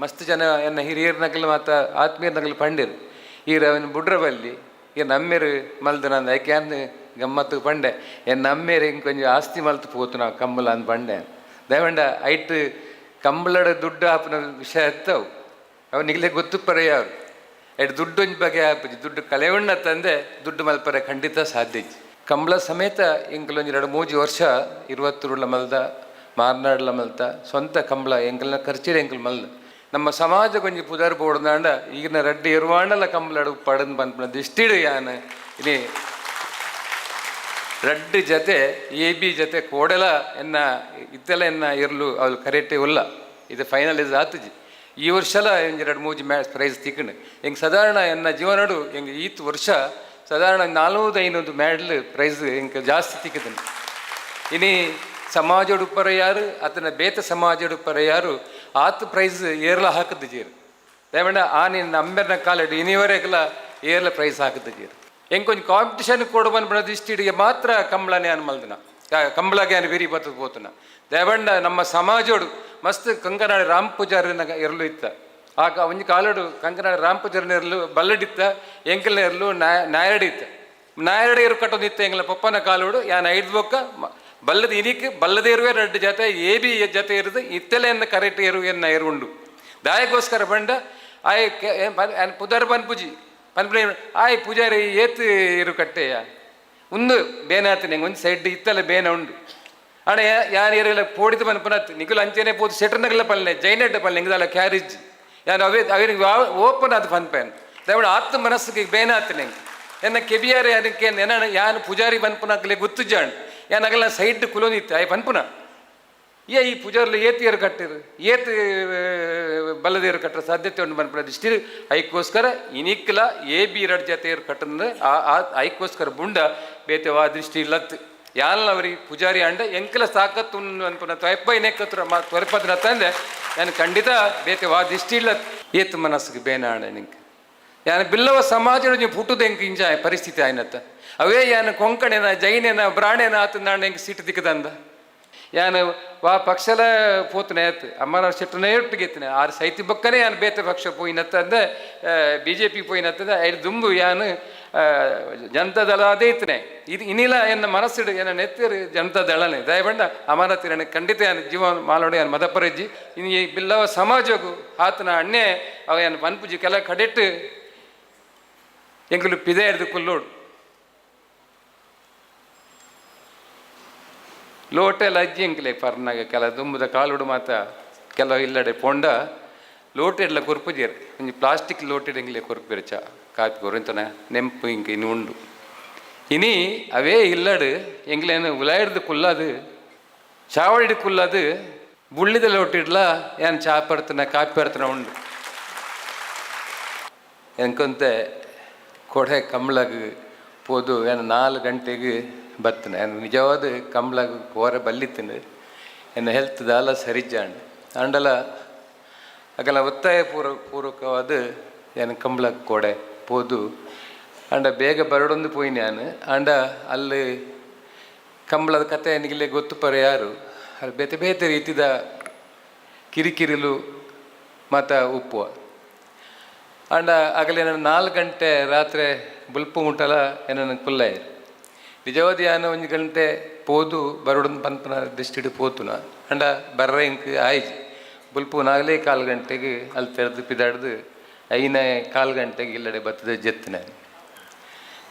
ಮಸ್ತ್ ಜನ ಎನ್ನ ಹಿರಿಯರ್ನಕಲ್ ಮಾತ ಆತ್ಮೀಯರ್ನಕಲ್ ಪಂಡೆರ್, ಈರ್ ಅವೆನ್ ಬುಡ್ರ ಬಲ್ಲಿ, ಈರ್ ನಮ್ಮೆರ್ ಮಲ್ದನ. ಐಕೆ ಯಾನ್ ಗಮ್ಮತ್ತು ಪಂಡೆ, ಎನ್ನ ಅಮ್ಮೆರ್ ಇಂಕೊಂಜಿ ಆಸ್ತಿ ಮಲ್ತ್ ಪೋತುನ ಕಂಬುಲ ಅಂದ್ ಪಂಡೆ. ದಯವಂಡ ಐಟ್ ಕಂಬಳಡ್ ದುಡ್ಡು ಆಪುನ ವಿಷಯ ಅತ್ತವು, ಅವು ನಿಗಲೆ ಗೊತ್ತುಪ್ಪರೆ ಯಾರು. ಐಟ್ ದುಡ್ಡು ಒಂಜಿ ಬಗೆ ಆಪುಜಿ, ದುಡ್ಡು ಕಲೆವಣ್ಣ ತಂದೆ ದುಡ್ಡು ಮಲ್ಪರೆ ಖಂಡಿತ ಸಾಧ್ಯ ಇಜ್ಜಿ. ಕಂಬಳ ಸಮೇತ ಎಂಕಲ್ ಒಂಜಿ ರಡ್ಡ್ ಮೂಜಿ ವರ್ಷ ಇರುವತ್ತುರುಳ್ಳ ಮಲ್ದ, ಮಾರ್ನಾಡ್ಲ ಮಲ್ತ, ಸ್ವಂತ ಕಂಬಳ ಎಂಕಲ್ನ ಖರ್ಚಿಡ್ ಎಂಕಲ್ ಮಲ್ದ. ನಮ್ಮ ಸಮಾಜಕ್ಕೊಂಜಿ ಪುದರ್ ಬೋಡ್ದಾಂಡ ಈಗಿನ ರಡ್ಡ್ ಇರುವಾಂಡಲ ಕಂಬಳಡ್ ಪಡನ್ ಪನ್ಪುನ ದಿಷ್ಟಿಡ್ ಯಾನ್ ಇನಿ ರಡ್ಡ್ ಜತೆ ಎ ಬಿ ಜತೆ ಕೋಡೆಲ ಎನ್ನ ಇತ್ತೆಲ ಎನ್ನ ಇರ್ಲು ಅವ್ಲು ಕರೆಕ್ಟೇ ಉಲ್ಲ. ಇದು ಫೈನಲ್ is ಆತುಜಿ. ಈ ವರ್ಷಲ ಒಂಜಿ ರಡ್ಡ್ ಮೂಜಿ ಮ್ಯಾಚ್ ಪ್ರೈಸ್ ತಿಕ್ಕಂಡು. ಎಂಕ್ ಸಾಧಾರಣ ಎನ್ನ ಜೀವನಡು ಎಂಕ್ ಈತ್ ವರ್ಷ ಸಾಧಾರಣ 400-500 ಮೆಡಲ್ ಪ್ರೈಸ್ ಎಂಕ್ ಜಾಸ್ತಿ ತಿಕ್ಕಿದನು. ಇನಿ ಸಮಾಜಡು ಯಾರು ಅತನ ಬೇತ ಸಮಾಜಡು ಯಾರು ಆತ್ ಪ್ರೈಸ್ ಏರ್ಲ ಹಾಕುತ್ತಿದ್ದೀರು. ದಯಮಂಡ ಆ ನಿನ್ನ ಅಂಬೆರ್ನ ಕಾಲಡ್ ಇನಿವರೆಗೆಲ್ಲ ಏರ್ಲ ಪ್ರೈಸ್ ಹಾಕುತ್ತಿದ್ದೀರು. ಎಂಕೊಂಜಿ ಕಾಂಪಿಟಿಷನ್ ಕೊಡು ಪನ್ಪುನ ದೃಷ್ಟಿಡಿಗೆ ಮಾತ್ರ ಕಂಬಳನೆ ಅನ್ ಮಲ್ದನ, ಕಂಬಳಗೆ ಅನ್ ಬಿರಿ ಬತ್ತದ ಪೋತುನ. ದಯವಂಡ ನಮ್ಮ ಸಮಾಜೋಡು ಮಸ್ತ್ ಕಂಕನಾಡಿ ರಾಮ್ ಪೂಜಾರಿನ ಎರ್ಲು ಇತ್ತ. ಆಗ ಒಂಜಿ ಕಾಲಡು ಕಂಕನಾಡಿ ರಾಮ್ ಪೂಜಾರಿನ ಎರ್ಲು ಬಲ್ಲಡಿತ್ತ, ಎಂಕಲ್ನ ಎರ್ಲು ನಾಯರಡಿ ಇತ್ತ. ನಾಯರಡಿ ಎರು ಕಟ್ಟೊಂದಿತ್ತ ಎಂಕಲ್ನ ಪೊಪ್ಪನ ಕಾಲೋಡು. ಯಾನ್ ಐದು ಬೊಕ್ಕ ಬಲ್ಲದ ಇನಿಕ್ ಬಲ್ಲದ ಇರುವೆ ರಡ್ಡು ಜತೆ ಎ ಬಿ ಜತೆ ಇರುದು ಇತ್ತೆಲೆ ಎನ್ನ ಕರೆಕ್ಟ್ ಎರು ಎನ್ನ ಎರು ಉಂಡು. ದಾಯಗೋಸ್ಕರ ಬಂಡ ಆಯ್ ಪುದರ್ ಪನ್ಪುಜಿ ಪನ್ಪುನ. ಆಯ್ ಪೂಜಾರಿ ಏತ್ ಇರು ಕಟ್ಟೆಯ ಉಂದು ಬೇನಾತನೆ ಒಂದು ಸೈಡ್ ಇತ್ತಲ್ಲ ಬೇನ ಉಂಡು. ಅಣ್ಣ, ಯಾರು ಏರೆಲ್ಲ ಪೋಡಿದ ಪನ್ಪುನತ್ ನಿಕುಲು ಅಂಚೆನೆ ಪೋದು ಸೆಟ್ರನಗಲ ಪಲ್ಲೆ ಜೈನೆಡ್ಡ ಪಲ್ಲೆ ಎಂಗದಾಲ ಕ್ಯಾರೇಜ್ ಯಾನ್ ಅವೇ ಅವೇನಿಗೆ ಓಪನ್ ಅದು ಪನ್ಪೇನ್. ದಯವಿಟ್ಟು ಆತ್ಮ ಮನಸ್ಸಿಗೆ ಬೇನಾತನೆ. ಎನ್ನ ಕೆಬಿಯಾರೆ ಅದಕ್ಕೆ ಎನ್ನ ಯಾನ್ ಪೂಜಾರಿ ಪನ್ಪುನಕ್ಲೆ ಗೊತ್ತುಜಾಂಡ್. ಯಾನ್ ಅಗಲ ಸೈಡ್ ಕುಲೋನಿತ್ತು. ಆಯ್ ಪನ್ಪುನ, ಏ ಈ ಪೂಜಾರ್ಲು ಏತ್ ಏರು ಕಟ್ಟಿರು, ಏತ್ ಬಲ್ಲದೇರು ಕಟ್ಟರ ಸಾಧ್ಯತೆ ಉಂಟು ಪನ್ಪುನ ದೃಷ್ಟಿ. ಐಕ್ಕೋಸ್ಕರ ಇನಿಕ್ಲ ಎ ಬಿ ರಡ್ ಜತೆ ಏರು ಕಟ್ಟಂದ್ರೆ ಆ ಆ ಐಕ್ಕೋಸ್ಕರ ಬುಂಡ ಬೇತೆ ವಾ ದೃಷ್ಟಿ ಇಲ್ಲತ್ತು. ಯಾಲ್ನವರಿ ಪೂಜಾರಿ ಅಂಡ ಎಂಕಲ ತಾಕತ್ತು ಅನ್ಪುನ ತ್ವಯಪ್ಪ ಇನೆಕ್ಕತ್ರ ತ್ವರಪದ್ರ ತಂದೆ ನಾನು ಖಂಡಿತ ಬೇತೆ ವಾ ದೃಷ್ಟಿ ಇಲ್ಲ. ಏತ್ ಮನಸ್ಸಿಗೆ ಬೇನಾಣ ನಿಂಗೆ. ಯಾನ್ ಬಿಲ್ಲವ ಸಮಾಜ ಪುಟ್ಟುದ ಎಂಕ್ ಇಂಚ ಪರಿಸ್ಥಿತಿ ಆಯ್ನತ್ತ. ಅವೇ ಯಾನ್ ಕೊಂಕಣೆನ, ಜೈನೇನ, ಬ್ರಾಣೇನ ಆತಂದಾಂಡ ಎಂಕ್ ಸೀಟ್ ದಿಕ್ಕದಂದ. ಯಾನ್ ವಾ ಪಕ್ಷಲ ಪೋತನೆ ಆಯ್ತು, ಅಮ್ಮನ ಶೆಟ್ಟನೇ ಒಟ್ಟಿಗೆ ಆರು ಸೈತಿ ಬೊಕ್ಕನೆ ಯಾನ್ ಬೇತೆ ಪಕ್ಷ ಪೋಯಿನತ್ತಂದೆ, ಬಿಜೆಪಿ ಪೋಯಿನತ್ತಂದೆ. ಐದು ದುಂಬು ಯಾನ್ ಜನತಾ ದಳ ಅದೇ ಇತ್ತನೆ. ಇದು ಇನ್ನಿಲ್ಲ ಎನ್ನ ಮನಸ್ಸಿಡು ಎನ್ನ ನೆತ್ತಿರು ಜನತಾ ದಳನೆ. ದಯಬಂಡ ಅಮಾನತಿರಣ ಖಂಡಿತ ಯಾನ್ ಜೀವ ಮಾಲೋಡು ಯಾನ್ ಮದಪರಜ್ಜಿ. ಇನ್ನು ಈ ಬಿಲ್ಲವ ಸಮಾಜಗು ಆತನ ಅಣ್ಣೆ ಅವ ಯಾನ್ ಪನ್ಪುಜಿ. ಕೆಲ ಕಡೆಟ್ಟು ಎಂಕುಲು ಪಿದೆ ಹಿಡ್ದು ಕುಲ್ಲೋಡು ಲೋಟೆಲ್ಲ ಅಜ್ಜಿ ಎಂಕ್ಲೆ ಪರ್ನಾಗ ಕೆಲ ದುಂಬುದ ಕಾಲುಡು ಮಾತ ಕೆಲವು ಇಲ್ಲಡೆ ಪೋಂಡ ಲೋಟೆಡ್ಲ ಕೊರ್ಪುಜೆರ್, ಒಂಜಿ ಪ್ಲಾಸ್ಟಿಕ್ ಲೋಟೆಡ್ ಎಂಕ್ಲೆ ಕೊರ್ಪೆರ್. ಚಾ ಕಾಪಿ ಕೊರಿಂತನ ನೆಂಪು ಇಂಕ ಇನ್ನು ಉಂಡು. ಇನಿ ಅವೇ ಇಲ್ಲಡು ಎಂಕ್ಲೇನು ಉಲಾಯಿಡ್ದು ಕುಲ್ಲದು, ಚಾವಡಿಡ್ ಕುಲ್ಲದು ಬುಳ್ಳಿದ ಲೋಟಿಡ್ಲ ಯಾನ್ ಚಾ ಪರ್ತನ, ಕಾಪಿ ಪರ್ತನ ಉಂಡು. ಎಂಕೊಂತೆ ಕೊಡೆ ಕಂಬ್ಳಗ್ ಪೋದು ಏನು 4 ಗಂಟೆಗೆ ಬತ್ತನೆ. ಏನು ನಿಜವಾದ ಕಂಬ್ಳಗ್ ಪೋರೆ ಬಲ್ಲಿತ್ತನು, ಎನ್ನ ಹೆಲ್ತ್ ದಾಲ ಸರಿಜಾಂಡ್. ಆಂಡಲ ಅಗಲ ಒತ್ತಾಯ ಪೂರ್ವಕವಾದ ಏನು ಕಂಬ್ಳಗ್ ಕೊಡೆ ಪೋದು, ಆಂಡ ಬೇಗ ಬರಡೊಂದು ಪೋಯಿನ ಯಾನ್. ಆಂಡ ಅಲ್ಲಿ ಕಂಬಳದ ಕತೆ ನಿಗಲೆ ಗೊತ್ತುಪರೆ ಯಾರು. ಅಲ್ಲಿ ಬೇತೆ ಬೇತೆ ರೀತಿದ ಕಿರಿಕಿರಿಲು ಮಾತ ಉಪ್ಪುವ. ಆಂಡ ಆಗಲೇ ನಾನು 4 ಗಂಟೆ ರಾತ್ರಿ ಬುಲ್ಪು ಮುಟ್ಟಲ ಏನನ್ನು ಕುಲ್ಲಾಯರು. ನಿಜವಾದ ಯಾನ ಒಂಜಿ ಗಂಟೆ ಪೋದು ಬರೋಡೊಂದು ಪನ್ಪುನ ದೃಷ್ಟಿಡ್ ಪೋತುನ. ಆಂಡ ಬರ್ರ ಇಂಕ್ ಆಯ್ಜಿ. ಬುಲ್ಪು 4.15 ಗಂಟೆಗೆ ಅಲ್ಲಿ ತೆರೆದು ಪಿದಾಡ್ದು 5.15 ಗಂಟೆಗೆ ಇಲ್ಲಡೆ ಬತ್ತದ ಜೆತ್ತಿನ.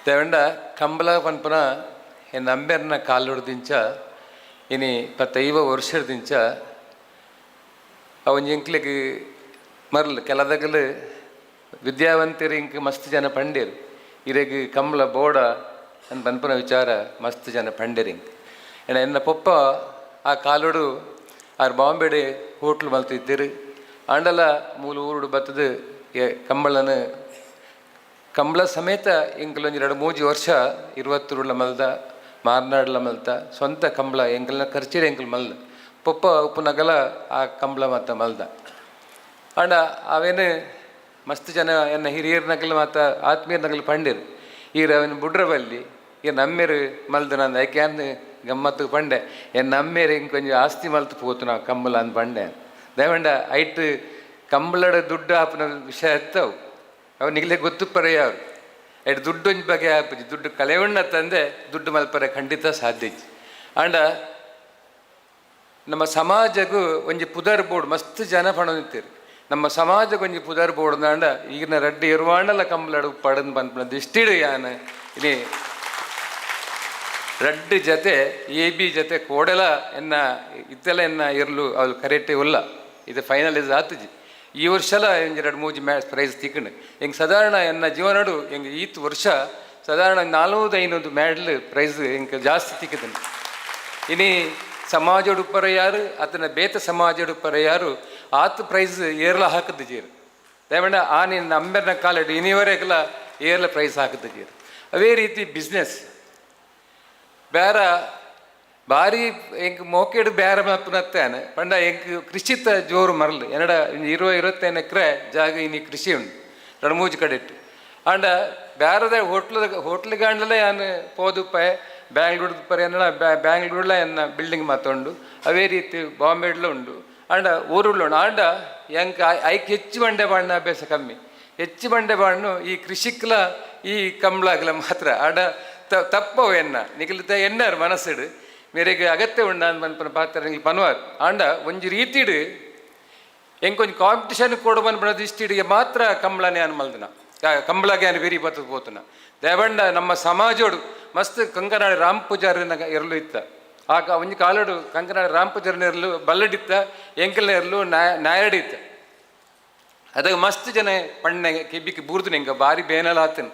ದೇವಂಡ ಕಂಬಳ ಪನ್ಪುನ ಎನ್ನ ಅಂಬೆರ್ನ ಕಾಲುಡ್ದಿಂಚ ಇನಿ ಪತ್ತೈವ ವರ್ಷದಿಂಚ ಅವ ಒಂಜಿ ಎಂಕ್ಲೆಗ್ ಮರ್ಲ್. ಕೆಲದಗಲು ವಿದ್ಯಾವಂತರು ಇಂಕ್ ಮಸ್ತ್ ಜನ ಪಂಡೇರು, ಇರೆಗ್ ಕಂಬಳ ಬೋಡ ಅನ್ ಪನ್ಪುನ ವಿಚಾರ ಮಸ್ತ್ ಜನ ಪಂಡೇರು ಇಂಕ್. ಎನ್ನ ಎನ್ನ ಪೊಪ್ಪ ಆ ಕಾಲುಡು ಆರ್ ಬಾಂಬೆಡೆ ಹೋಟ್ಲ್ ಮಲ್ತಿದ್ದೀರು. ಆಂಡಲ ಮೂಲು ಊರುಡು ಬತ್ತದ ಕಂಬಳನ ಕಂಬಳ ಸಮೇತ ಎಂಕಲ್ ಒಂಜಿ ರಡ್ಡ್ ಮೂಜಿ ವರ್ಷ ಇರುವತ್ತುರುಳ್ಳ ಮಲ್ದ, ಮಾರ್ನಾಡ್ಲ ಮಲ್ತ, ಸ್ವಂತ ಕಂಬಳ ಎಂಕಲ್ನ ಖರ್ಚಿಡ್ ಎಂಕಲ್ ಮಲ್ದ. ಪೊಪ್ಪ ಉಪ್ಪುನಗಲ ಆ ಕಂಬಳ ಮಾತ ಮಲ್ದ. ಆಂಡ ಅವೇನು ಮಸ್ತ್ ಜನ ಎನ್ನ ಹಿರಿಯರ್ನಗಲ್ ಮಾತ ಆತ್ಮೀಯರ್ನಗಲ್ ಪಂಡೇರು, ಈರ್ ಅವೆನ್ ಬುಡ್ರ ಬಲ್ಲಿ, ಈರ್ ನಮ್ಮೆರು ಮಲ್ದನ. ಐಕೆ ಯಾನ್ ಗಮ್ಮತ್ತು ಪಂಡೆ, ಎನ್ನ ಅಮ್ಮೆರ್ ಇಂಕೊಂಜಿ ಆಸ್ತಿ ಮಲ್ತ್ ಪೋತುನ ಕಂಬಳ ಅಂದ್ ಪಂಡೆ. ದಯವಂಡ ಐಟ್ ಕಂಬಳಡ ದುಡ್ಡು ಆಪುನ ವಿಷಯ ಅತ್ತವು. ಅವು ನಿಗಲೆ ಗೊತ್ತು ಪರೆಯಾರು. ಐಟ್ ದುಡ್ಡು ಒಂಜಿ ಬಗೆ ಆಪುಜಿ. ದುಡ್ಡು ಕಲೆವಣ್ಣ ತಂದೆ ದುಡ್ಡು ಮಲ್ಪರೆ ಖಂಡಿತ ಸಾಧ್ಯ ಇಜ್ಜಿ. ಆಂಡ ನಮ್ಮ ಸಮಾಜಗೂ ಒಂಜಿ ಪುದರ್ ಬೋರ್ಡ್ ಮಸ್ತ್ ಜನ ಪಣೊಂದಿತ್ತೆರ್. ನಮ್ಮ ಸಮಾಜಕ್ಕೆ ಒಂಜಿ ಪುದರ್ ಬೋರ್ಡ್ ಆಂಡ ಈಗಿನ ರಡ್ಡ್ ಇರ್ವಾಂಡಲ ಕಂಬಳಡ್ ಉಪ್ಪಡಂದ್ ಪನ್ಪುನ ದಿಷ್ಟಿಡ್ ಯಾನ್ ಇನಿ ರಡ್ಡ್ ಜತೆ ಎ ಬಿ ಜತೆ ಕೋಡೆಲ ಎನ್ನ ಇತ್ತೆಲ ಎನ್ನ ಇರ್ಲು ಅವ್ಲು ಕರೆಕ್ಟೇ ಉಲ್ಲ. ಇದು ಫೈನಲೈಸ್ ಆತುಜಿ. ಈ ವರ್ಷಲ ಒಂಜಿ ರಡ್ಡ್ ಮೂಜಿ ಮ್ಯಾಚ್ ಪ್ರೈಸ್ ತಿಕ್ಕಂಡು. ಎಂಕ್ ಸಾಧಾರಣ ಎನ್ನ ಜೀವನಡು ಎಂಕ್ ಈತ್ ವರ್ಷ ಸಾಧಾರಣ 400-500 ಮೆಡಲ್ ಪ್ರೈಸ್ ಎಂಕ್ ಜಾಸ್ತಿ ತಿಕ್ಕಿದನು. ಇನಿ ಸಮಾಜಡು ಯಾರು ಅತನ ಬೇತ ಸಮಾಜಡು ಯಾರು ಆತ್ ಪ್ರೈಸ್ ಏರ್ಲ ಹಾಕದಿಜೀರು. ದಯಮಂಡ ಆ ನಿನ್ನ ಅಂಬೆರ್ನ ಕಾಲಡ್ ಇನಿವರೆಗೆಲ್ಲ ಏರ್ಲ ಪ್ರೈಸ್ ಹಾಕದಿಜೀರು. ಅದೇ ರೀತಿ ಬಿಸ್ನೆಸ್ ಬೇರ ಬಾರಿ ಎಂಕ್ ಮೋಕೆಡ್ ಬೇರೆ ಮಲ್ಪುನತ್ತೇನೆ ಪಂಡ ಎಂಕ್ ಕೃಷಿತ ಜೋರು ಮರಲು. ಎನ್ನಡ 20-25 ಎಕರೆ ಜಾಗ ಇನಿ ಕೃಷಿ ಉಂಡು ರಡ್ಡ್ ಮೂಜಿ ಕಡೆಟ್. ಆಂಡ ಬೇರೆದ ಹೋಟ್ಲ್ ಹೋಟ್ಲ್ಗಾಂಡಲೇ ಯಾನ್ ಪೋದುಪ್ಪೆ. ಬ್ಯಾಂಗ್ಳೂರ್ ಪರ ಎನ್ನಡ ಬ್ಯಾಂಗ್ಳೂರ್ಲ ಎನ್ನ ಬಿಲ್ಡಿಂಗ್ ಮಾತುಂಡು. ಅವೇ ರೀತಿ ಬಾಂಬೆಡ್ಲ ಉಂಡು. ಆಂಡ ಊರುಡ್ಲ ಉಂಡು. ಆಂಡ ಎಂಕ್ ಐಕ್ ಹೆಚ್ಚು ಬಂಡೆ ಬಾಣ್ಣ ಅಭ್ಯಾಸ ಕಮ್ಮಿ. ಹೆಚ್ಚು ಬಂಡೆ ಬಾಣ್ಣು ಈ ಕೃಷಿಕ್ಲ ಈ ಕಂಬ್ಳಾಗ್ಲ ಮಾತ್ರ. ಆಂಡ ತಪ್ಪವು ಎನ್ನ ನಿಕಲ್ತ ಎನ್ನಾರು ಮನಸ್ಸುಡು ಮೇರೆಗೆ ಅಗತ್ಯ ಉಂಡ ಪನ್ಪುನ ಪಾತ್ರ ನಿಕಲ್ ಪನ್ವಾರ್. ಆಂಡ ಒಂಜಿ ರೀತಿಡ್ ಎಂಕ್ ಒಂಜಿ ಕಾಂಪಿಟಿಷನ್ ಕೊಡು ಪನ್ಪುನ ದೃಷ್ಟಿಡಿಗೆ ಮಾತ್ರ ಕಂಬ್ಳನೆ ಯಾನ್ ಮಲ್ದಿನ. ಕಂಬ್ಳಗೆ ಯಾನ್ ಬೆರಿ ಬತ್ತದ್ ಪೋತುನ. ದೇವಂಡ ನಮ್ಮ ಸಮಾಜೋಡು ಮಸ್ತ್ ಕಂಕನಾಡಿ ರಾಮ್ ಪೂಜಾರಿನ ಎರ್ಲು ಇತ್ತ. ಆಗ ಒಂಜಿ ಕಾಲಡು ಕಂಕನಾಡಿ ರಾಮ್ ಪೂಜಾರಿನ ಎರ್ಲು ಬಲ್ಲಡಿತ್ತ, ಎಂಕಲ್ನ ಎರ್ಲು ನಾಯರಡಿ ಇತ್ತ. ಅದಾಗ ಮಸ್ತ್ ಜನ ಪಣ್ಣೆ ಕೆಬಿಕ್ ಬೂರ್ದು ಎಂಕ ಬಾರಿ ಬೇನಲ ಆತನ್.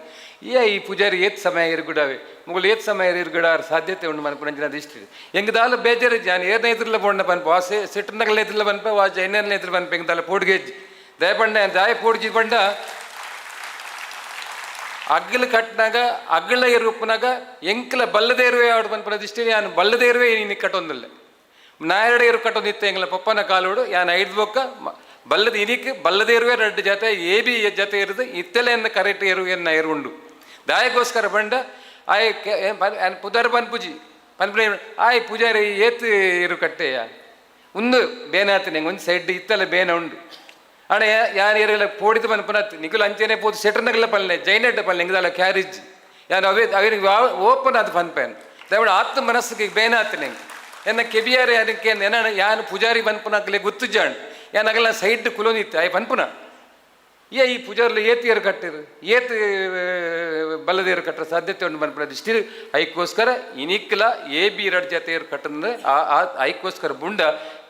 ಏ ಈ ಪೂಜಾರಿ ಏತ್ ಸಮಯ ಇರ್ಗುಡಾವೆ, ಮುಗುಲು ಏತ್ ಸಮಯ ಇರ್ಗುಡಾರ ಸಾಧ್ಯತೆ ಉಂಡು ಮನ್ಪುನಂಚಿನ ದೃಷ್ಟಿ. ಎಂಕ್ ದಾಲ ಬೇಜಾರು. ಜಾನ್ ಏರ್ನ ಎದುರ್ಲ ಪೋಂಡ ಪನ್ಪ, ವಾ ಸಿಟ್ಟನಗಲ ಎದುರ್ಲ ಪನ್ಪ, ವಾ ಜೈನರ್ನ ಎದುರು ಪನ್ಪ. ಎಂಕ್ ದಾಲ ಪೋಡ್ಗೆಜ್ಜಿ. ದಯಪಂಡ ದಾಯ ಪೋಡ್ಜಿ ಪಂಡ ಅಗ್ಲ ಕಟ್ನಾಗ ಅಗ್ಲ ಇರುಪನಾಗ ಎಂಕ್ಲ ಬಲ್ಲದೇ ಇರುವೆ ಆಡು ಪನ್ಪುನ ದೃಷ್ಟಿ. ಯಾನ್ ಬಲ್ಲದೇ ಇರುವೆ ಇನಿ ಕಟ್ಟೊಂದಿಲ್ಲ. ನಾಯರಡೆ ಇರು ಕಟ್ಟೊಂದಿತ್ತ ಎಂಗ್ಲ ಪಪ್ಪನ ಕಾಲೋಡು. ಯಾನ್ ಐದು ಬೊಕ್ಕ ಬಲ್ಲದ ಇನಿಕ್ ಬಲ್ಲದೇ ಇರುವೆ ರಡ್ಡು ಜತೆ ಎ ಬಿ ಜತೆ ಇರುದು ಇತ್ತೆಲೆ ಎನ್ನ ಕರೆಕ್ಟ್ ಇರುವೆ ಎನ್ನ ಇರುಂಡು. ದಾಯಕ್ಕೋಸ್ಕರ ಬಂಡ ಆಯ್ ಪುದರ್ ಪನ್ಪುಜಿ ಪನ್ಪುನ. ಆಯ್ ಪೂಜಾರಿ ಏತ್ ಇರು ಕಟ್ಟೆಯ ಉಂದು ಬೇನಾತನೆ. ಒಂದು ಸೈಡ್ ಇತ್ತಲ್ಲ ಬೇನ ಉಂಡು. ಅಣ್ಣ ಯಾರು ಏರೆಲ್ಲ ಪೋಡಿದ ಪನ್ಪುನ ನಿಕುಲು ಅಂಚೆನೆ ಪೋದು ಸೆಟರ್ನಗಲ ಪಲ್ಲೆ ಜೈನೆಟ್ ಪಲ್ಲೆ ಎಂಗದಾಲ ಕ್ಯಾರೇಜ್ ಯಾನು ಅವೇ ಅವೇ ಓಪನ್ ಅದು ಪನ್ಪೇನ್. ದಯವಿಟ್ಟು ಆತ್ಮ ಮನಸ್ಸಿಗೆ ಬೇನಾತನೆ. ಎನ್ನ ಕೆಬಿಯಾರೆ ಅದಕ್ಕೆ ಎನ್ನ ಯಾನು ಪೂಜಾರಿ ಪನ್ಪುನಕ್ಲೆ ಗೊತ್ತುಜಾಂಡ್. ಯಾನ್ ಅಗಲ ಸೈಡ್ ಕುಲೋನಿತ್ತು. ಆಯ್ ಪನ್ಪುನ, ಏ ಈ ಪೂಜಾರ್ಲು ಏತ್ ಏರು ಕಟ್ಟಿರು, ಏತ್ ಬಲ್ಲದೇರು ಕಟ್ಟರ ಸಾಧ್ಯತೆ ಉಂಡು ಪನ್ಪುನ ದೃಷ್ಟಿ. ಐಕ್ಕೋಸ್ಕರ ಇನಿಕ್ಲ ಎ ಬಿ ರಡ್ ಜತೆ ಏರು ಕಟ್ಟಂದ್ರೆ ಆ ಆ ಐಕ್ಕೋಸ್ಕರ ಬುಂಡ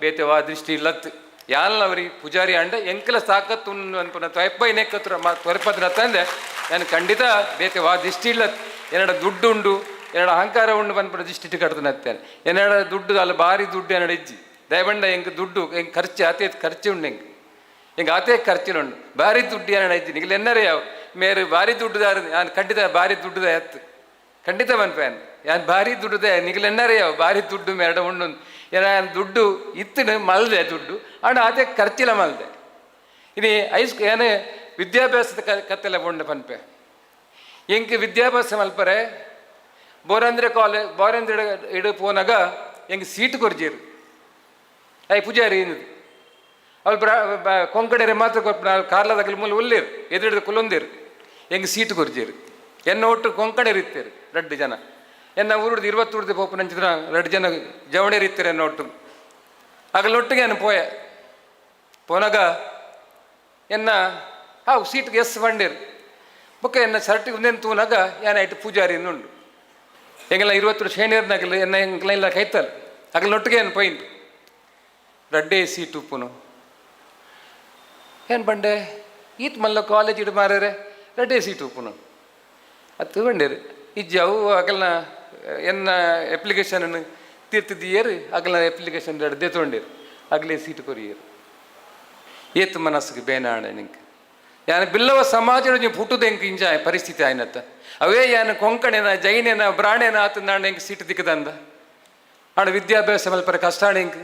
ಬೇತೆ ವಾ ದೃಷ್ಟಿ ಇಲ್ಲತ್ತು. ಯಾಲ್ನವರಿ ಪೂಜಾರಿ ಅಂಡ ಎಂಕಲ ಸಾಕತ್ತು ಅನ್ಪುನ ತ್ವಯಪ್ಪ ಇನೆಕ್ಕತ್ರ ತ್ವರಪದ್ರ ತಂದೆ ನಾನು ಖಂಡಿತ ಬೇತೆ ವಾ ದೃಷ್ಟಿ ಇಲ್ಲ. ಎನ್ನಡ ದುಡ್ಡು ಉಂಡು, ಎನ್ನಡ ಅಹಂಕಾರ ಉಂಡು ಪನ್ಪುನ ದೃಷ್ಟಿ ಕಟ್ತನತ್ತೇನೆ. ಎನ್ನಡ ದುಡ್ಡು ಅಲ್ಲ, ಭಾರಿ ದುಡ್ಡು ಎನ್ನಡ ಇಜ್ಜಿ. ದಯಬಂಡ ಎಂಕ್ ದುಡ್ಡು ಎಂಕ್ ಖರ್ಚು ಆತೆ ಖರ್ಚು ಉಂಡು. ಎಂಕ್ ಎಂಕ್ ಆತೆ ಖರ್ಚಿನ ಉಂಡು. ಭಾರಿ ದುಡ್ಡು ಎನ್ನಡ ಇಜ್ಜಿ. ನಿಗಲ್ ಎನ್ನರೆ ಯಾವ ಮೇರು ಭಾರಿ ದುಡ್ಡುದಾರ. ನಾನು ಖಂಡಿತ ಭಾರಿ ದುಡ್ಡುದ ಎತ್ತು ಖಂಡಿತ ಪನ್ಪೇನ್. ಯಾನ್ ಭಾರಿ ದುಡ್ಡುದೆ. ನಿಗಲ್ ಎನ್ನರೆ ಯಾವ ಭಾರಿ ದುಡ್ಡು ಮೇರಡ ಉಂಡು. ಏನ ದುಡ್ಡು ಇತ್ತಿನ ಮಲ್ದೆ ದುಡ್ಡು. ಆಂಡ ಆತೆ ಖರ್ಚಿಲ ಮಲ್ದೆ. ಇನಿ ಐಸ್ ಏನೇ ವಿದ್ಯಾಭ್ಯಾಸದ ಕತ್ತೆಲ್ಲ ಉಂಡು ಪನ್ಪೆ. ಎಂಕ್ ವಿದ್ಯಾಭ್ಯಾಸ ಮಲ್ಪರೆ ಬೋರಂದ್ರೆ ಕಾಲೇಜ್ ಬೋರಂದ್ರೆ ಇಡು ಪೋನಾಗ ಎಂಕ್ ಸೀಟ್ ಕೊರ್ಜೇರು. I Poojary ಏನಿದು ಅವಳು ಕೊಂಕಣರೆ ಮಾತ್ರ ಕೊರ್ಪುನ. ಕಾರ್ಲದಗಲ್ ಮೂಲ ಉಲ್ಲೇರು ಎದುರಿದ ಕುಲೊಂದೇರು. ಎಂಕ್ ಸೀಟ್ ಕೊರ್ಜೇರು. ಎನ್ನ ಒಟ್ಟು ಕೊಂಕಣರು ಇತ್ತೇರು ರಡ್ಡು ಜನ. ಎನ್ನ ಊರುಡ್ದು 20 ಊರ್ದು ಪೋಪುನಂಚಿನ ರಡ್ಡು ಜನ ಜವಣೇರು ಇತ್ತೇರು ಎನ್ನ ಒಟ್ಟು. ಅಗಲೊಟ್ಟಿಗೆ ನಾನು ಪೋಯೆ. ಪೋನಾಗ ಎನ್ನ ಹಾವು ಸೀಟ್ಗೆ ಎಸ್ ಬಂಡೇರು. ಬೊಕ್ಕ ಎನ್ನ ಸರ್ಟಿ ಉಂದೆನ್ ತೂನಾಗ ಯಾನ್ ಐಟ್ ಪೂಜಾರಿ ಉಂಡು. ಎಂಗೆಲ್ಲ 20 ಶೇಣಿಯರ್ನಾಗಲ್ಲ ಎನ್ನ ಎಂಕ್ಲ ಇಲ್ಲ ಕೈತಲ್ ಅಗಲೊಟ್ಟಿಗೆ ಏನು ಪೋಯಿಂಟ್ ರಡ್ಡೇ ಸೀಟ್ ಉಪ್ಪುನು. ಏನು ಬಂಡೆ ಈತ್ ಮಲ್ಲ ಕಾಲೇಜ್ ಇಡು ಮಾರರೆ ರಡ್ಡೇ ಸೀಟ್ ಉಪ್ಪುನು ಅತ್ತು ಬಂಡೇರು. ಇಜ್ಜಿ ಅವು ಅಗಲ್ನ ಎನ್ನ ಅಪ್ಲಿಕೇಶನ್ ತೀರ್ತಿದ್ದೀಯರು. ಅಗಲ್ನ ಅಪ್ಲಿಕೇಶನ್ ರಡ್ಡೆ ತೊಗೊಂಡೇರು. ಅಗಲೇ ಸೀಟ್ ಕೊರಿಯರು. ಏತ್ ಮನಸ್ಸಿಗೆ ಬೇನಾಣ ನಿಂಗೆ. ಯಾನ್ ಬಿಲ್ಲವ ಸಮಾಜ ಪುಟ್ಟುದು ಎಂಕ್ ಇಂಚ ಪರಿಸ್ಥಿತಿ ಆಯ್ನತ್ತ. ಅವೇ ಯಾನ್ ಕೊಂಕಣೆನ ಜೈನೇನ ಬ್ರಾಣೇನ ಆತಂದಾಂಡ ಎಂಕ್ ಸೀಟ್ ದಿಕ್ಕದಂದ. ಆಂಡ ವಿದ್ಯಾಭ್ಯಾಸ ಮಲ್ಪರೆ ಕಷ್ಟ ಎಂಕ್.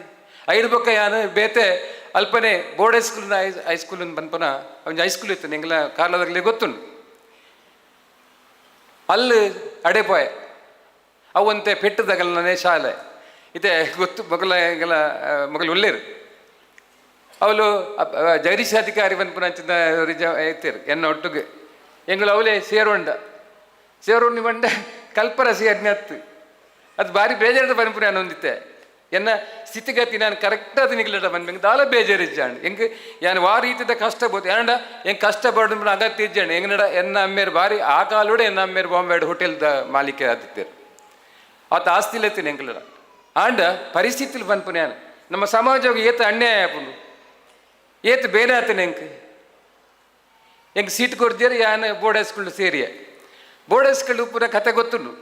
ಐದು ಬೊಕ್ಕ ಯಾನ್ ಬೇತೆ ಅಲ್ಪನೆ board high school high school ಪನ್ಪನ ಒಂಜಿ ಹೈಸ್ಕೂಲ್ ಇತ್ತು. ಎಂಗ್ಲ ಕಾರ್ಲದಾಗಲೇ ಗೊತ್ತುಂಡು. ಅಲ್ಲಿ ಅಡೆಪೋಯೆ. ಅವಂತೆ ಪೆಟ್ಟದಗಲ್ನೇ ಶಾಲೆ ಇದೆ ಗೊತ್ತು. ಮೊಗಲ ಎಂಗಲ ಮೊಗಲು ಉಲ್ಲೇರು. ಅವಳು ಜಗದೀಶ್ ಅಧಿಕಾರಿ ಪನ್ಪುನಂಚಿನ ಇತ್ತೆರ್ ಎನ್ನ ಒಟ್ಟುಗೆ. ಎಂಕುಲು ಅವಲೇ ಸೇರುಂಡ ಸೇರುಂಡಿ ಪಂಡ ಕಲ್ಪರ ಸೇರ್ನೆ ಅತ್ತು. ಅದು ಬಾರಿ ಬೇಜಾರದ ಪನ್ಪುನ ಒಂದಿತ್ತೆ. ಎನ್ನ ಸ್ಥಿತಿಗತಿ ನಾನು ಕರೆಕ್ಟ್ ಅದು ನಿಗ್ಲಟ ಪನ್ಪೆ. ದಾಲ ಬೇಜಾರು ಇಜ್ಜಾಂಡ್ ಎಂಕ್. ಯಾನ್ ವಾ ರೀತಿದ ಕಷ್ಟ ಬೋದು ಯಾನ್ಡ ಎಂಕ್ ಕಷ್ಟ ಪಡು ಅಗತ್ಯ ಇಜ್ಜಾಂಡ್. ಎಂಗ್ನಡ ಎನ್ನ ಅಮ್ಮೇರ್ ಬಾರಿ ಆ ಕಾಲೋಡೆ ಎನ್ನ ಅಮ್ಮೇರ್ ಬಾಂಬೆಡ್ ಹೋಟೆಲ್ದ ಮಾಲೀಕ ಆದಿತ್ತೆರ್. ಆತ ಆಸ್ತಿ ಲೆತ್ತಿನ ಎಂಕ್ಲಡ. ಆಂಡ ಪರಿಸ್ಥಿತಿಲು ಪನ್ಪುನ ಯಾನ್, ನಮ್ಮ ಸಮಾಜಗ್ ಏತ್ ಅನ್ಯಾಯ ಆಪುಂಡು, ಏತ್ ಬೇನೆ ಆತನ ಎಂಕ್. ಎಂಕ್ ಸೀಟ್ ಕೊರ್ದಿಯರ್, ಯಾನ್ ಬೋರ್ಡ್ ಹೈಸ್ಕೂಲ್ ಸೇರಿಯೆ. ಬೋರ್ಡ್ ಹೈಸ್ಕೂಲ್ ಪೂರ ಕತೆ ಗೊತ್ತುಂಡು.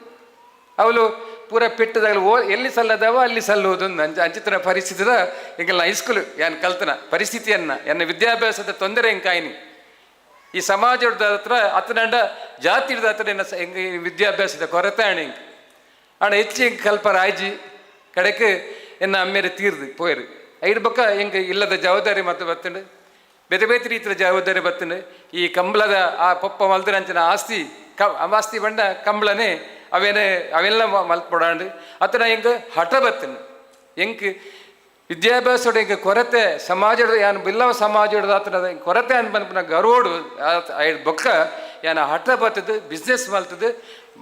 ಅವಳು ಪೂರ ಪೆಟ್ಟದಾಗ ಓ ಎಲ್ಲಿ ಸಲ್ಲದವ ಅಲ್ಲಿ ಸಲ್ಲುವುದು. ಅಂಚ ಅಂಚಿತನ ಪರಿಸ್ಥಿತಿದ ಎಂಕಲ್ನ ಹೈಸ್ಕೂಲ್ ಯಾನ್ ಕಲ್ತನ ಪರಿಸ್ಥಿತಿಯನ್ನ, ಎನ್ನ ವಿದ್ಯಾಭ್ಯಾಸದ ತೊಂದರೆ ಎಂಕಾಯ್ನಿ. ಈ ಸಮಾಜದ ಹತ್ರ ಅತನಂಡ ಜಾತಿದ ಹತ್ರ ಎನ್ನ ಎಂಕ್ ವಿದ್ಯಾಭ್ಯಾಸದ ಕೊರತೆ ಆಣೆ ಎಂಕ್. ಆಂಡ ಹೆಚ್ಚು ಎಂಕ್ ಕಲ್ಪರ ಆಯ್ಜಿ. ಕಡೆಕ್ ಎನ್ನ ಅಮ್ಮೇರೆ ತೀರ್ದು ಪೋಯರು. ಐಡ್ ಬೊಕ್ಕ ಎಂಕ್ ಇಲ್ಲದ ಜವಾಬ್ದಾರಿ ಮತ್ತು ಬತ್ತಂಡು, ಬೇತೆ ಬೇತೆ ರೀತಿಯ ಜವಾಬ್ದಾರಿ ಬತ್ತಂಡು. ಈ ಕಂಬ್ಳದ ಆ ಪೊಪ್ಪ ಮಲ್ದಿನಂಚಿನ ಆಸ್ತಿ ಕ ಆಸ್ತಿ ಬಂಡ ಕಂಬ್ಳನೆ ಅವೇನೆ ಅವೆಲ್ಲ ಮಲ್ಪೊಡಾಂಡ್. ಅತನ ಎಂಕ್ ಹಠ ಬತ್ತಂಡು. ಎಂಕ್ ವಿದ್ಯಾಭ್ಯಾಸದ ಎಂಕ್ ಕೊರತೆ, ಸಮಾಜದ ಯಾನ್ ಬಿಲ್ಲವ ಸಮಾಜದ ಆತನ ಕೊರತೆ ಅನ್ ಪನ್ಪುನ ಗರ್ವೋಡು. ಐಡ್ ಬೊಕ್ಕ ಯಾನ್ ಹಠ ಬತ್ತದು ಬಿಸ್ನೆಸ್ ಮಲ್ತದು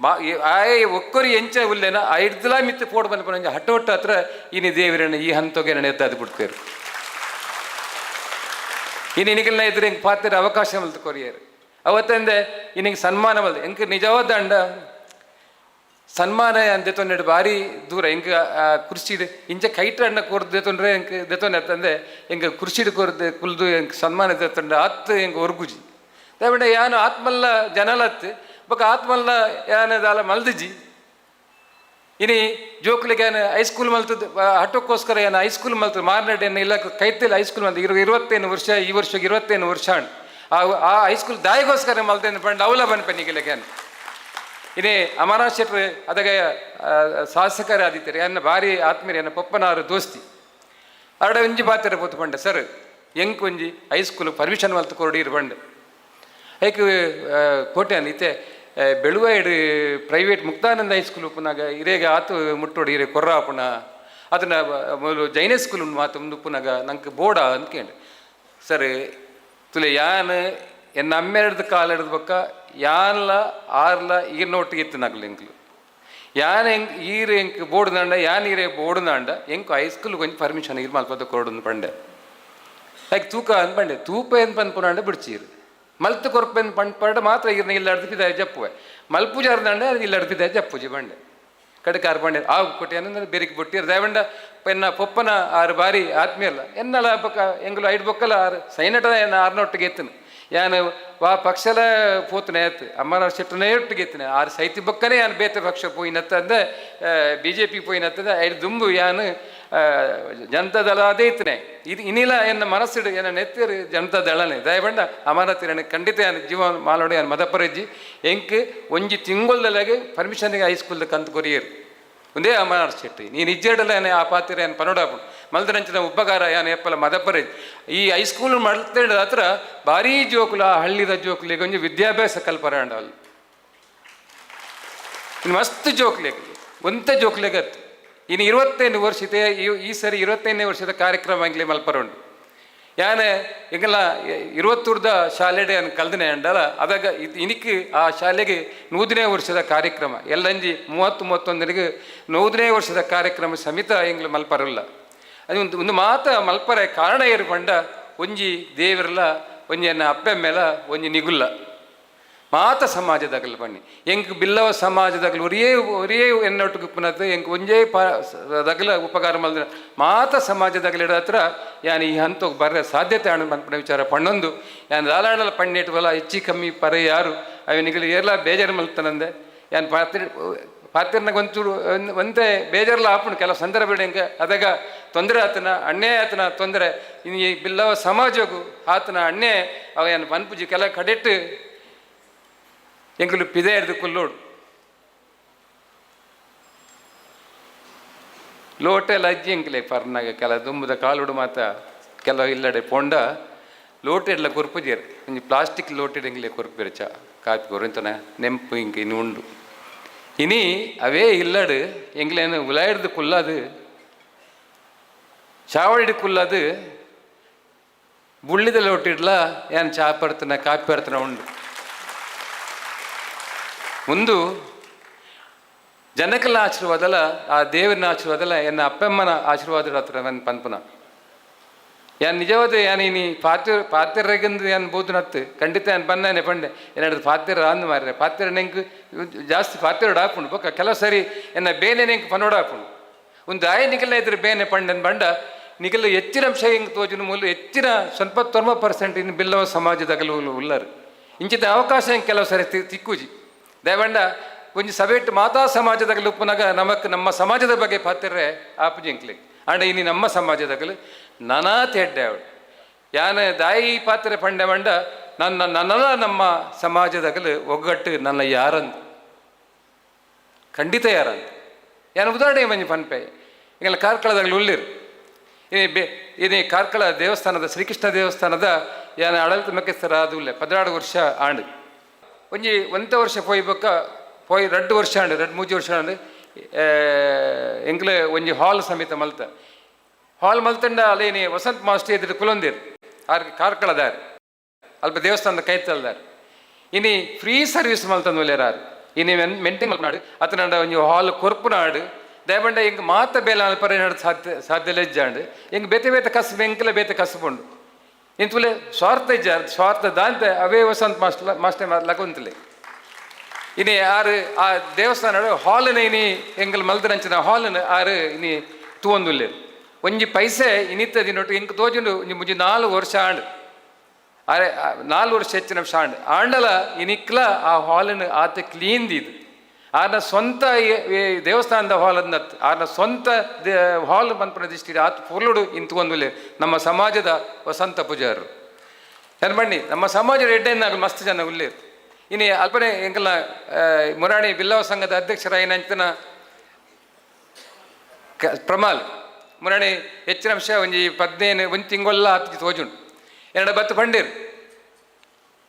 ಮಾ ಆಯೆ ಒಕ್ಕೊರಿ ಎಂಚ ಉಲ್ಲೇನ ಐಡ್ದಲಾ ಮಿತ್ತು ಪೋಡು ಪನ್ಪುನ ಒಂಜಿ ಹಠ ಒಟ್ಟು ಹತ್ರ ಇನಿ ದೇವರನ್ನ ಈ ಹಂತೊಗೆ ಎತ್ತಾದ್ ಬಿಡ್ತೇರು. ಇನಿ ನಿಗಲ್ನ ಎದುರು ಎಂಕ್ ಪಾತೆರ ಅವಕಾಶ ಮಲ್ತು ಕೊರಿಯರ್. ಅವತ್ತಂದೆ ಇನಿಗೆ ಸನ್ಮಾನ ಮಲ್ತು ಎಂಕ್ ನಿಜವಾದ ಅಂಡ ಸನ್ಮಾನ ದೆತೊಂಡೆಡ್ ಬಾರಿ ದೂರ. ಎಂಕ್ ಆ ಕುರ್ಚಿಡ್ ಇಂಚ ಕೈಟ್ ಅಣ್ಣ ಕೊರ್ದು ದೆತೊಂಡ್ರೆ ಎಂಕ್ ದೆತೊಂಡೆ ಅತ್ತಂದೆ ಎಂಕ್ ಕುರ್ಚಿಡ್ ಕೊರ್ದು ಕುಲ್ದು ಎಂಕ್ ಸನ್ಮಾನ ದೆತೊಂಡೆ ಆತ್ ಎಂಕ್ ಒರ್ಗುಜಿ. ದಾಯೆ ಯಾನ್ ಆತ್ಮಲ್ಲ ಜನಲತ್ ಬೊಕ ಆತ್ಮಲ್ಲ ಯಾನ್ ದಾಲ ಮಲ್ದಿಜಿ. ಇನಿ ಜೋಕುಲಿಗೆ ಯಾನ್ ಹೈಸ್ಕೂಲ್ ಮಲ್ತದ್ದು ಹಠಕ್ಕೋಸ್ಕರ. ಯಾನ್ ಹೈಸ್ಕೂಲ್ ಮಲ್ತದ್ದು ಮಾರ್ನಾಡ್ ಎನ್ನ ಇಲ್ಲ ಕೈತಲ್ ಹೈಸ್ಕೂಲ್ ಮಲ್ತು 25 ವರ್ಷ. ಈ ವರ್ಷಕ್ಕೆ 25 ವರ್ಷ ಆಂಡ್. ಆ ಆ ಹೈಸ್ಕೂಲ್ ದಾಯಿಗೋಸ್ಕರ ಮಲ್ತೇನೆ ಪಂಡ ಅವಲ ಪನ್ಪೆ ನಿಗಲೆಗ್ ಯಾನ್. ಇನಿ ಅಮರನಾಥ್ ಶೆಟ್ರು ಅದಗ ಶಾಸಕರ ಆದಿತ್ಯರು, ಎನ್ನ ಭಾರಿ ಆತ್ಮೀಯರು, ಎನ್ನ ಪೊಪ್ಪನಾರು ದೋಸ್ತಿ. ಅರಡ ಒಂಜಿ ಪಾತೆರ ಪೋತು ಪಂಡೆ, ಸರ್, ಎಂಕ್ ಒಂಜಿ ಹೈಸ್ಕೂಲ್ ಪರ್ಮಿಷನ್ ಮಲ್ತು ಕೊರಡಿರು ಪಂಡೆ. ಐಕ್ ಕೋಟೆ ಇತ್ತೆ ಬೆಳುವಾಯಿಡ್ ಪ್ರೈವೇಟ್ ಮುಕ್ತಾನಂದ ಹೈಸ್ಕೂಲ್ ಉಪ್ಪುನಾಗ ಇರೇಗ ಆತು ಮುಟ್ಟೋಡು, ಇರೆ ಕೊರ್ರ ಆಪುಣ. ಅದನ್ನ ಮೊದಲು ಜೈನ ಸ್ಕೂಲ್ ಮಾತು ಒಂದು ಉಪ್ಪುನಾಗ ನಂಗೆ ಬೋಡ ಅಂತ ಕೇಂಡು. ಸರ್, ತುಲೆ ಯಾನ್ ಎನ್ನ ಅಮ್ಮೆರಡ್ದು ಕಾಲೆಡ್ದು ಬೊಕ್ಕ ಯಾನ್ಲ ಆರ್ಲ ಈರ್ನ ಒಟ್ಟಿಗೆ ಇತ್ತಿನಾಗ್ಲು ಎಂಕ್ಲು. ಯಾನ್ ಎಂಕ್ ಈರ್ ಎಂಕ್ ಬೋರ್ಡ್ನಾಂಡ, ಯಾನ್ ಈರೆ ಬೋರ್ಡ್ನಾಂಡ ಎಂಕ್ ಹೈಸ್ಕೂಲ್ ಒಂಜಿ ಪರ್ಮಿಷನ್ ಈರ್ ಮಲ್ಪದ ಕೊರೊಡುಂದು ಪಂಡೆ. ಲೈಕ್ ತೂಕ ಅಂದ್ ಪಂಡೆ. ತೂಪ ಏನ್ ಪನ್ಪುನಾಂಡ ಬಿಡ್ಚೀರು, ಮಲ್ತು ಕೊರ್ಪೆನ್ ಪಂಡ್ ಮಾತ್ರ ಈರ್ನ ಇಲ್ಲಾಡ್ದು ಪಿದಾಯಿ ಜಪ್ಪುವೆ, ಮಲ್ಪುಜಾರ್ದಾಂಡ ಇಲ್ಲಾಡ್ದು ಪಿದಾಯಿ ಜಪ್ಪುಜಿ ಬಂಡೆ. ಕಡೆಕಾರ್ ಬಂಡೆ ಆ ಕೊಟ್ಟಿ ಅನ್ನಂದ್ರೆ ಬೆರಿಕ್ ಬೊಟ್ಟಿರ್. ದೇವಂಡ ಎನ್ನ ಪೊಪ್ಪನ ಆರು ಬಾರಿ ಆತ್ಮೀಯಲ್ಲ. ಎನ್ನಲ ಬೊಕ್ಕ ಎಂಗುಲು ಐಡ್ ಬೊಕ್ಕಲ ಆರು ಸೈನಟದ ಎನ್ನ ಆರ್ನೊಟ್ಟಿಗೆ ಎತ್ತನು. ಯಾನ್ ವಾ ಪಕ್ಷಲ ಪೋತುನೆ ಆಯ್ತು, ಅಮ್ಮನ ಶೆಟ್ಟನೇ ಒಟ್ಟಿಗೆ ಎತ್ತನೆ. ಆರು ಸೈತಿ ಬೊಕ್ಕನೆ ಯಾನ್ ಬೇತೆ ಪಕ್ಷ ಪೋಯಿನತ್ತಂದೆ, ಬಿಜೆಪಿ ಪೋಯಿನತ್ತಂದೆ. ಐಡ್ ದುಂಬು ಯಾನ್ ಜನತಾ ದಳ ಅದೇ ಇತ್ತನೆ. ಇದು ಇನಿಲ ಎನ್ನ ಮನಸ್ಸಿಡು ಎನ್ನ ನೆತ್ತಿರು ಜನತಾ ದಳನೆ. ದಯಬಂಡ ಅಮರತಿರಣ ಖಂಡಿತ ಯಾನ್ ಜೀವ ಮಾಲೋಡೆ ಯಾನ್ ಮದಪರಜ್ಜಿ. ಎಂಕ್ ಒಂಜಿ ತಿಂಗೊಲ್ದಲಾಗೆ ಪರ್ಮಿಷನ್ಗೆ ಹೈಸ್ಕೂಲ್ ಕಂತು ಕೊರಿಯರು. ಒಂದೇ ಅಮರನಾಥ್ ಶೆಟ್ಟಿ, ನೀನು ಇಜ್ಜೆಡಲ ಆ ಪಾತ್ರ ಏನು ಪನೋಡಾಪುಂಡು. ಮಲ್ದರಂಚಿನ ಉಪಕಾರ ಯಾನ್ ಎಪ್ಪಲ ಮದಪರಜ್ಜಿ. ಈ ಹೈಸ್ಕೂಲ್ ಮಲ್ತೇಡ ಹತ್ರ ಭಾರೀ ಜೋಕುಲು, ಆ ಹಳ್ಳಿದ ಜೋಕುಲಿಗೆ ಒಂಜಿ ವಿದ್ಯಾಭ್ಯಾಸ ಕಲ್ಪರ ಅಲ್ಲಿ. ಇನ್ನು ಮಸ್ತ್ ಜೋಕ್ಲೆಗ್, ಒಂತ ಜೋಕ್ಲೆಗ್ ಅತ್ತು. ಇನ್ನು 25 ವರ್ಷ ಇದೆ. ಈ ಈ ಸರಿ 25ನೇ ವರ್ಷದ ಕಾರ್ಯಕ್ರಮ ಎಂಕ್ಲೆ ಮಲ್ಪರ ಉಂಡು. ಯಾನೆ ಎಂಕಲ್ನ ಇರುವತ್ತೂರ್ದ ಶಾಲೆಡೆ ಯಾನ್ ಕಲ್ದನೆ ಅಂಡಲ ಅದಾಗ ಇನಿಕ್ ಆ ಶಾಲೆಗೆ 100ನೇ ವರ್ಷದ ಕಾರ್ಯಕ್ರಮ. ಎಲ್ಲಂಜಿ 30 31ನಿಗೆ 100ನೇ ವರ್ಷದ ಕಾರ್ಯಕ್ರಮ ಸಮೇತ ಎಂಗ್ಲು ಮಲ್ಪರಲ್ಲ. ಅದು ಒಂದು ಒಂದು ಮಾತ ಮಲ್ಪರೆ ಕಾರಣ ಏರು ಪಂಡ, ಒಂಜಿ ದೇವರಲ್ಲ, ಒಂಜಿ ಎನ್ನ ಅಪ್ಪೆ ಮೇಲ, ಒಂಜಿ ನಿಗುಲ್ಲ ಮಾತ ಸಮಾಜದಾಗಲ್ ಬನ್ನಿ. ಎಂಕ್ ಬಿಲ್ಲವ ಸಮಾಜದಾಗಲ್ ಒರಿಯೇ ಒರಿಯೇ ಎನ್ನೊಟ್ಟಿಗೆ ಉಪ್ಪುನದ್ದು. ಎಂಕ್ ಒಂಜೇ ಪ ದಗಲ ಉಪಕಾರ ಮಲ್ದಿನ ಮಾತ ಸಮಾಜದಾಗಲ ಹತ್ರ ಯಾನ್ ಈ ಹಂತಕ್ಕೆ ಬರ್ರೆ ಸಾಧ್ಯತೆ ಆಣ್ ಪನ್ಪಿನ ವಿಚಾರ ಪಣ್ಣೊಂದು. ಯಾನ್ ದಾಲಾಣಲ ಪಣ್ಣೇಟುವಲ್ಲ ಹೆಚ್ಚಿ ಕಮ್ಮಿ ಪರೆ ಯಾರು ಅವನಿಗೆ ಏರ್ಲ ಬೇಜಾರು ಮಲ್ತನಂದೆ. ಯಾನ್ ಪಾತ್ರ ಪಾತ್ರನಾಗ ಒಂಚೂರು ಒಂತೆ ಬೇಜಾರ್ಲ ಆಪುಂಡು ಕೆಲವು ಸಂದರ್ಭ. ಎಂಕ ಅದಾಗ ತೊಂದರೆ ಆತನ ಅನ್ಯಾಯ ಆತನ ತೊಂದರೆ. ಇನ್ನು ಈ ಬಿಲ್ಲವ ಸಮಾಜಗು ಆತನ ಅನ್ಯಾಯ ಅವ ಏನು ಪನ್ಪುಜಿ. ಕೆಲ ಕಡೆಟ್ಟು ಎಂಕುಲು ಪಿದೆ ಹಿಡ್ದು ಕುಲ್ಲೋಡು ಲೋಟೆ ಅಜ್ಜಿ ಎಂಕ್ಲೆ ಪರ್ನಾಗ ಕೆಲ ದುಂಬುದ ಕಾಲುಡು ಮಾತ ಕೆಲವು ಇಲ್ಲಡೆ ಪೋಂಡ ಲೋಟೆ ಎಡ್ಲ ಕೊರ್ಪುಜೆರ್. ಒಂಜಿ ಪ್ಲಾಸ್ಟಿಕ್ ಲೋಟೆಡ್ ಎಂಕ್ಲೆ ಕೊರ್ಪೆರ್ ಚಾ ಕಾಪಿ ಕೊರಿಂತನ ನೆಂಪು ಇಂಕ ಇನ್ನು ಉಂಡು. ಇನಿ ಅವೇ ಇಲ್ಲಡು ಎಂಕ್ಲೇನು ಉಲಾಯಿಡ್ದು ಕುಲ್ಲದು, ಚಾವಡಿಡ್ ಕುಲ್ಲದು. ಬುಳ್ಳಿದ ಲೋಟಿಡ್ಲ ಯಾನ್ ಚಾ ಪರ್ತನ, ಕಾಪಿ ಪರ್ತನ ಉಂಡು. ಒಂದು ಜನಕಲ ಆಶೀರ್ವಾದಲ, ಆ ದೇವರನ ಆಶೀರ್ವಾದಲ, ಎನ್ನ ಅಪ್ಪಮ್ಮನ ಆಶೀರ್ವಾದ ಹತ್ರ ಪನ್ಪುನ. ಯಾನ್ ನಿಜವಾದ ಯಾನ್ ಇನಿ ಪಾತ್ರ ಪಾತ್ರರೆಗಂದು ಯಾನ್ ಬೋಧನತ್ತು ಖಂಡಿತ ಯಾನ್ ಬನ್ನಾನೆ ಪಂಡೆ. ಏನಾದ್ರು ಪಾತ್ರ ಅಂದ್ ಮಾರ್ರೆ, ಪಾತ್ರ ನೆಂಕ್ ಜಾಸ್ತಿ ಪಾತ್ರ ಆಪುಂಡು. ಬೊಕ್ಕ ಕೆಲವು ಸರಿ ಎನ್ನ ಬೇನೆ ನೆಂಕ್ ಪನೋಡ ಆಪುಂಡು. ಒಂದು ಆಯ ನಿಕಲ್ನ ಇದ್ರ ಬೇನೆ ಪಂಡನ್ ಬಂಡ ನಿಕಲ್ ಹೆಚ್ಚಿನ ಅಂಶ ಹೆಂಗ್ ತೋಜಿನ ಮೂಲ ಹೆಚ್ಚಿನ ಸ್ವಲ್ಪ 90% ಇನ್ನು ಬಿಲ್ಲವ ಸಮಾಜದಾಗಲು ಉಲ್ಲರು. ಇಂಚಿತ ಅವಕಾಶ ಹೆಂಗ್ ಕೆಲವು ಸರಿ ತಿಕ್ಕುಜಿ. ದಯವಂಡ ಒಂಜಿ ಸಭೆಟ್ ಮಾತಾ ಸಮಾಜದಾಗಲು ಉಪ್ಪುನಾಗ ನಮಕ್ ನಮ್ಮ ಸಮಾಜದ ಬಗ್ಗೆ ಪಾತಿರ್ರೆ ಆಪುಜಿ ಎಂಕ್ಲೆ. ಆಂಡ ಇನಿ ನಮ್ಮ ಸಮಾಜದಾಗಲು ನಾನಾ ಎಡ್ಡೆ ಅವಳು. ಯಾನ ದಾಯಿ ಪಾತ್ರೆ ಪಂಡೆ ಬಂಡ ನನ್ನ ನನ್ನಲ ನಮ್ಮ ಸಮಾಜದಾಗಲು ಒಗ್ಗಟ್ಟು ನನ್ನ ಯಾರಂದು ಖಂಡಿತ ಯಾರಂತ. ಯಾನ ಉದಾಹರಣೆ ಮಂಜಿ ಪನ್ಪೆ. ಈಗೆಲ್ಲ ಕಾರ್ಕಳದಾಗಲು ಉಳ್ಳಿರು. ಇನಿ ಬೆ ಇನಿ ಕಾರ್ಕಳ ದೇವಸ್ಥಾನದ, ಶ್ರೀಕೃಷ್ಣ ದೇವಸ್ಥಾನದ ಯಾನ ಆಡಳಿತ ಮುಖ್ಯಸ್ಥರ ಉಲ್ಲೆ 12 ವರ್ಷ ಆಂಡು. ಒಂಜಿ ಒಂತ ವರ್ಷ ಪೋಯಿ ಬೊಕ್ಕ ಪೋಯಿ 2 ವರ್ಷ ಆಂಡು, 2-3 ವರ್ಷ ಆಂಡು. ಎಂಕ್ಲೆ ಒಂಜಿ ಹಾಲ್ ಸಮೇತ ಮಲ್ತ. ಹಾಲ್ ಮಲ್ತಂಡ ಅಲ್ಲೇನಿ ವಸಂತ್ ಮಾಸ್ಟರ್ ಎದುರು ಕುಲೊಂದಿರು. ಆರ್ ಕಾರ್ಕಳದಾರ್, ಅಲ್ಪ ದೇವಸ್ಥಾನದ ಕೈತಲ್ದಾರ್. ಇನಿ ಫ್ರೀ ಸರ್ವಿಸ್ ಮಲ್ತಂದು ಒಲ್ಲೆರಾರು. ಇನಿ ಮೆಂಟೇನ್ ಮಲ್ಪನಾಡು ಅತನಂಡ ಒಂಜಿ ಹಾಲ್ ಕೊರ್ಪುನಾಡು. ದಯಬಂಡ ಎಂಕ್ ಮಾತ ಬೇಲೆ ಅಲ್ಪರೆ ನಡ್ ಸಾಧ್ಯ ಸಾಧ್ಯ ಲೆಜ್ಜಾಂಡ್. ಎಂಕ್ ಬೇತೆ ಬೇತೆ ಕಸಬು, ಎಂಕ್ಲ ಬೇತೆ ಕಸಬುಂಡು. ಇಂತುಲೆ ಸ್ವಾರ್ಥ ಇಜ್ಜ, ಸ್ವಾರ್ಥ ದಾಂತೆ ಅವೇ ವಸಂತ್ ಮಾಸ್ಟರ್ ಮಾಸ್ಟರ್ ಲಗೊಂತಲೆ. ಇನಿ ಆರು ಆ ದೇವಸ್ಥಾನ ಹಾಲಿನ ಇನಿ ಎಂಕಲ್ ಮಲ್ದರಂಚಿನ ಹಾಲಿನ ಆರು ಇನಿ ತೂವೊಂದುಲ್ಲೆರ್. ಒಂಜಿ ಪೈಸೆ ಇನಿತ ದಿನೊಟ್ಟು ಎಂಕ್ ತೋಜುಂಡು. ಒಂಜಿ ಮುಂಜಿ 4 ವರ್ಷ ಆಂಡ್. ಅರೆ, 4 ವರ್ಷ ಹೆಚ್ಚಿನ ಆಂಡ್. ಆಂಡಲ ಇನಿಕ್ಲ ಆ ಹಾಲಿನ ಆತ ಕ್ಲೀನ್ ದೀದು. ಆರ್ನ ಸ್ವಂತ ಈ ದೇವಸ್ಥಾನದ ಹಾಲ್ ಅಂದತ್ ಆರ್ನ ಸ್ವಂತ ಹಾಲ್ ಪನ್ಪುನ ದೃಷ್ಟಿ ಆತ ಪೊರ್ಲುಡು ಇಂತುವೊಂದುಲ್ಲೆ ನಮ್ಮ ಸಮಾಜದ ವಸಂತ ಪೂಜಾರರು. ಏನ್ ಬಣ್ಣಿ ನಮ್ಮ ಸಮಾಜದ ಎಡ್ಡೆನಾಗ ಮಸ್ತ್ ಜನ ಉಲ್ಲೇರು. ಇನಿ ಅಲ್ಪನೆ ಎಂಕಲ್ನ ಮುರಾಣಿ ಬಿಲ್ಲವ ಸಂಘದ ಅಧ್ಯಕ್ಷರ ಏನಂತನ ಪ್ರಮಾಲ್ ಮುರಾಣಿ ಹೆಚ್ಚಿನ ಅಂಶ ಒಂಜಿ 15 ಒಂಜಿ ತಿಂಗೊಲ್ಲ ಹತ್ತು ತೋಜುಂಡು. ಎರಡ ಬತ್ತು ಪಂಡೀರ್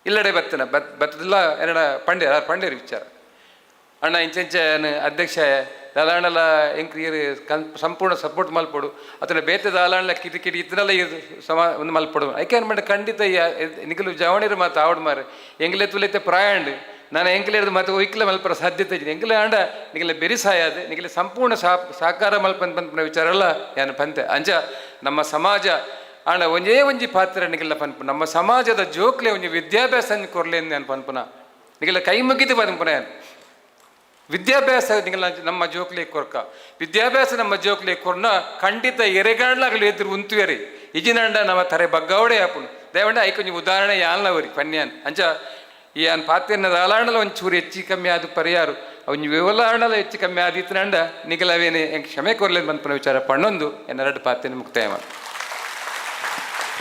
ಇಲ್ಲಡೆ ಬತ್ತನ ಬತ್ ಬತ್ತದಿಲ್ಲ. ಎರಡ ಪಂಡೀರ್ ಆರ್ ಪಂಡೀರ್ ವಿಚಾರ. ಅಣ್ಣ, ಇಂಚೆಂಚೆ ಅಧ್ಯಕ್ಷ ದಾಲಾಂಡಲ ಎಂಕ್ ಈರ್ ಕನ್ ಸಂಪೂರ್ಣ ಸಪೋರ್ಟ್ ಮಲ್ಪೊಡು, ಅತನ ಬೇತೆ ದಾಲಾಂಡ್ಲ ಕಿಟಿ ಕಿಟಿ ಇತ್ತನಲ್ಲ ಈರ್ ಸಮ ಒಂದು ಮಲ್ಪೊಡು. ಐಕೆ ಏನ್ ಮಾಡ ಖಂಡಿತ ನಿಕಲು ಜವಣಿರು ಮಾತು ಆವಡ್ ಮಾರೆ. ಎಂಗ್ಲೆ ತುಲೈತೆ ಪ್ರಾಯಾಂಡ್ ನಾನು ಎಂಕ್ಲೆ ಮತ್ತೆ ಒಯ್ಕ್ಲೆ ಮಲ್ಪರ ಸಾಧ್ಯತೆ ಇಜ್ಜಿ. ಎಂಕ್ಲೆ ಆಂಡ ನಿಗಲೆ ಬೆರಿ ಸಾಯಾದ ನಿಗಲೆ ಸಂಪೂರ್ಣ ಸಹಕಾರ ಮಲ್ಪನ್ ಪನ್ಪುನ ವಿಚಾರ ಎಲ್ಲ ಯಾನ್ ಪಂತೆ. ಅಂಚ ನಮ್ಮ ಸಮಾಜ ಆಂಡ ಒಂಜೇ ಒಂಜಿ ಪಾತ್ರ ನಿಗಲ್ಲ ಪನ್ಪು, ನಮ್ಮ ಸಮಾಜದ ಜೋಕ್ಲೆ ಒಂಜಿ ವಿದ್ಯಾಭ್ಯಾಸ ಕೊರ್ಲೆ ನಾನು ಪನ್ಪುನ. ನಿಗಲ ಕೈ ಮುಗಿದು ಪನ್ಪುನ ಯಾನ್. ವಿದ್ಯಾಭ್ಯಾಸ ನಿಗಲ ನಮ್ಮ ಜೋಕ್ಲೆ ಕೊರ್ಕ. ವಿದ್ಯಾಭ್ಯಾಸ ನಮ್ಮ ಜೋಕ್ಲೆ ಕೊರ್ನ ಖಂಡಿತ ಎರೆಗಾಡ್ಲಾಗಲಿ ಎದುರು ಉಂತುವೆರಿ. ಇಜಿನಂಡ ನಮ್ಮ ತರೆ ಬಗ್ಗಾವಡೆ ಆಪುಂಡು. ದಯವಂಡ ಐಕೊಂಜಿ ಉದಾಹರಣೆ ಯಾನ್ಲವರಿ ಪನ್ಯಾನ್. ಅಂಚ ಈ ಅನ್ ಪಾತೆರ್ನ ದಾಲಾಂಡಲ ಒಂಚೂರು ಹೆಚ್ಚಿ ಕಮ್ಮಿ ಆದ ಪರಿಯಾರು ಒಂಜಿ ವಿವಲಾಂಡಲ ಹೆಚ್ಚು ಕಮ್ಮಿ ಆದಿತ್ತನಂಡ ನಿಗಲವೇನೆ ಎಂಕ್ ಕ್ಷಮೆ ಕೊರ್ಲೆ ಪನ್ಪುನ ವಿಚಾರ ಪಣ್ಣೊಂದು ಎನ್ನ ಎರಡು ಪಾತೆನ ಮುಕ್ತಾಯ.